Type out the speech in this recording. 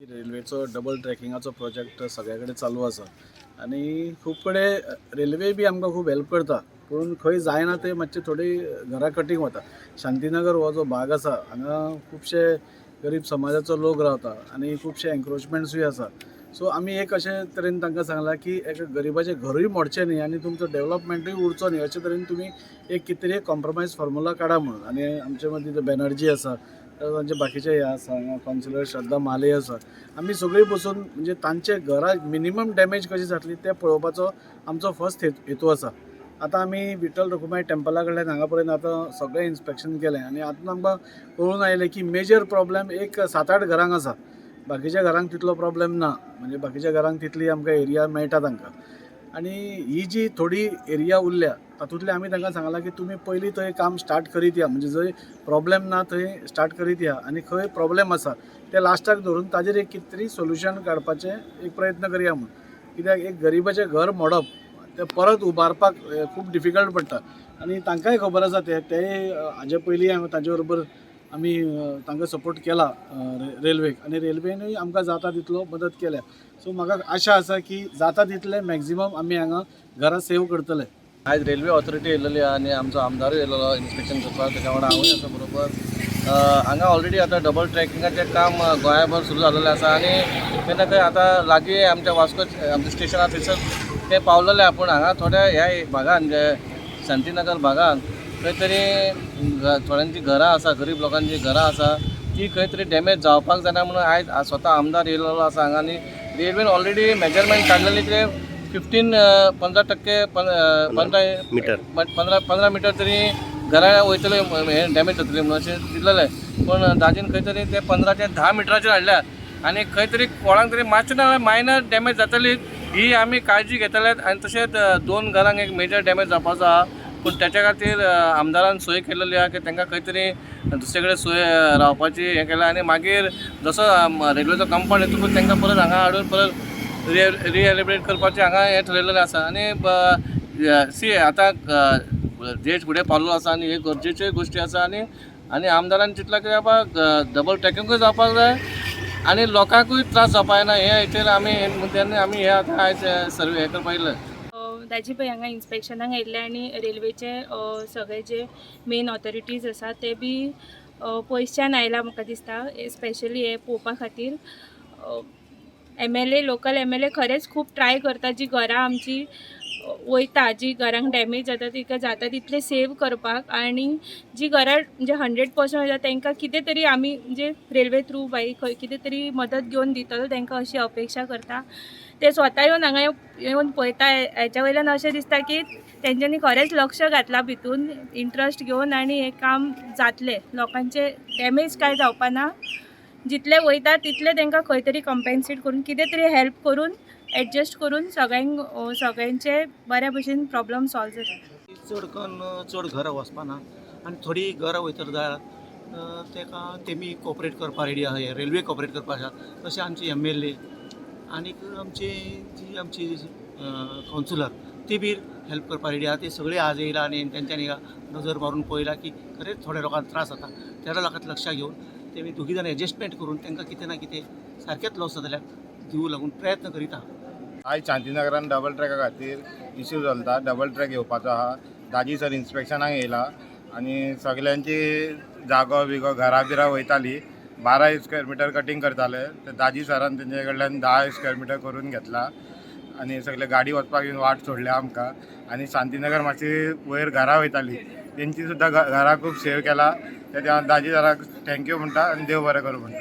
रेल्वेचो double ट्रॅकिंगाचो project सगळे कडेन चालू आसा आनी खूब कडेन रेल्वे बी आमकां खूब हेल्प करता, पूण खंय जायना ते मातशे थोडी घरां कटींग वता. शांतीनगर हो जो भाग आसा, हांगा खुबशे गरीब समाजाचो लोक रावता आनी खुबशे एन्क्रोचमेंट्सूय आसा. सो आमी एक अशे तरेन तांकां सांगलां की एका गरिबाचें घरूय मोडचें न्ही आनी तुमचो डेवलपमेंटूय उरचो न्ही, अशे तरेन तुमी एक कितें तरी कॉम्प्रोमायज फॉर्मुला काडा म्हणून. आनी आमचे मदीं ते बॅनर्जी आसा, तांचे बाकीचे हे आसा, हांगा कावन्सिलर श्रद्धा माले आसा. आमी सगळीं बसून म्हणजे तांचे घरां मिनिमम डॅमेज कशी जातली तें पळोवपाचो आमचो फर्स्ट हेतू आसा. आतां आमी विठ्ठल रखुमाई टेम्पला कडल्यान हांगा पर्यंत आतां सगळें इन्स्पेक्शन केलें आनी आतां आमकां कळून आयलें की मेजर प्रॉब्लेम एक सात आठ घरांक आसा, बाकीच्या घरांक तितलो प्रॉब्लेम ना. म्हणजे बाकीच्या घरांक तितली आमकां एरिया मेळटा तांकां. आनी ही जी थोडी एरिया उरल्या, तातूंतलें आमी तांकां सांगलां की तुमी पयलीं थंय काम स्टार्ट करीत या, म्हणजे जंय प्रॉब्लेम ना थंय स्टार्ट करीत या आनी खंय प्रॉब्लेम आसा ते लास्टाक धरून ताजेर एक कितें तरी सोल्युशन काडपाचें एक प्रयत्न करया म्हूण. कित्याक एक गरिबाचें घर मोडप, तें परत उबारपाक खूब डिफिकल्ट पडटा आनी तांकांय खबर आसा तें. तेय हाजे पयलीं हांवें तांचे बरोबर आमी तांकां सपोर्ट केला रेल्वेक आनी रेल्वेनूय आमकां जाता तितलो मदत केल्या. सो म्हाका आशा आसा की जाता तितले मॅक्झिमम आमी हांगा घरां सेव करतले. आयज रेल्वे ऑथॉरिटी येयलेली आहा आनी आमचो आमदारूय येयलेलो इन्स्पेक्शन करपाक. तेच्या वांगडा हांवूय आसा बरोबर. हांगा ऑलरेडी आतां डबल ट्रॅकिंगाचें काम गोंयाभर सुरू जालेलें आसा आनी खंय ना खंय आतां लागीं आमच्या वास्को आमचें स्टेशन आसा, थंयसर तें पावलेलें आहा. पूण हांगा थोड्या ह्या भागान, जे शांतीनगर भागान खंय तरी थोड्यांची घरां आसा, गरीब लोकांची घरां आसा, ती खंय तरी डॅमेज जावपाक जायना म्हणून आयज स्वता आमदार येयलेलो आसा हांगा. आनी रेल्वेन ऑलरेडी मेजरमेंट काडलेलें कितें 15 15%, 15 मिटर. 15 15 मिटर तरी घरां वयतले, हें डॅमेज जातली म्हणून अशें दिलेलें. पूण दाजीन खंय तरी ते 15 ते 10 मिटराचेर हाडल्या आनी खंय तरी कोणाक तरी मातशें ना मायनर डॅमेज जातली ही आमी काळजी घेतले. आनी तशेंच दोन घरांक एक मेजर डॅमेज जावपाचो आहा, पूण तेच्या खातीर आमदारान सोय केलेली आहा की तांकां खंय तरी दुसरे कडेन सोय रावपाची हें केलां. आनी मागीर जसो रेल्वेचो कंपावंड येतकूच तांकां परत हांगा हाडून परत रिहेबिलिटेट करपाचें हांगा हें ठरयलेलें आसा. आनी सी, आतां देश फुडें पावलेलो आसा आनी हे गरजेच्यो गोश्टी आसा. आनी आनी आमदारान चिंतलां की बाबा डबल ट्रॅकिंगूय जावपाक जाय आनी लोकांकूय त्रास जावपाक जायना, हे हेचेर आमी हे मुद्द्यान आमी हे आतां आयज सर्वे हे करपाक येयले. दाजी भाई हांगा इन्स्पेक्शनाक आयिल्ले आनी रेल्वेचे सगळे जे मेन ऑथॉरिटीज आसा ते बी पयसच्यान आयला म्हाका दिसता, स्पेशली हे पळोवपा खातीर. एमएलए, लोकल एमएलए खरेंच खूब ट्राय करता, जी घरां आमची वयता, जी घरांक डॅमेज जाता, तिका जाता तितलें सेव करपाक आनी जी घरां म्हणजे 100% वयता तांकां कितें तरी आमी म्हणजे रेल्वे थ्रू बाई खंय कितें तरी मदत घेवन दितलो तांकां अशी अपेक्षा करता. ते स्वता येवन हांगा येवन पळयता, हेच्या वयल्यान अशें दिसता की तेंच्यांनी खरेंच लक्ष घातलां भितून इंट्रस्ट घेवन आनी हें काम जातलें, लोकांचें डॅमेज कांय जावपा ना, जितले वयता तितले तांकां खंय तरी कंपेन्सेट करून कितें तरी हेल्प करून एडजस्ट करून सगळ्यांक सगळ्यांचे बऱ्या भशेन प्रॉब्लम सॉल्व जाता. चड कन्न चड घरां वचपाना आनी थोडीं घरां वयतर जाल्यार तेका तेमी कॉपरेट करपा रेडी आहा, रेल्वे कॉपरेट करपा आसा. तशें आमचे एमएलए आनीक आमची जी आमची कावन्सिलर ती बी हेल्प करपा रेडी आहा. ते सगळे आज येयला आनी तेंच्यांनी नजर मारून पळयला की खरेंच थोड्या लोकांक त्रास जाता. त्या लोकांक लक्षात घेवन तेमी दोगी जाण एडजस्टमेंट करून तांकां कितें ना कितें सारकेंच लॉस जाता जाल्यार दिवूं लागून प्रयत्न करीत आहा. आयज शांतीनगरान डबल ट्रॅका खातीर इश्यू चलता. डबल ट्रॅक येवपाचो आहा. दाजी सर इन्स्पेक्शनाक येयला आनी सगल्यांची जागो बिगो घरां बिरां वयताली. 12 स्क्वेअर मिटर कटींग करताले, ते दाजी सरान तेंचे कडल्यान 10 स्क्वेअर मिटर करून घेतला आनी सगळे गाडी वचपाक वाट सोडल्या आमकां. आनी शांतीनगर मातशी वयर घरां वयताली, तेंची सुद्दां घरां खूब सेव केला. तेच्या दाजी सराक thank you म्हणटा आनी देव बरें करूं म्हणटा.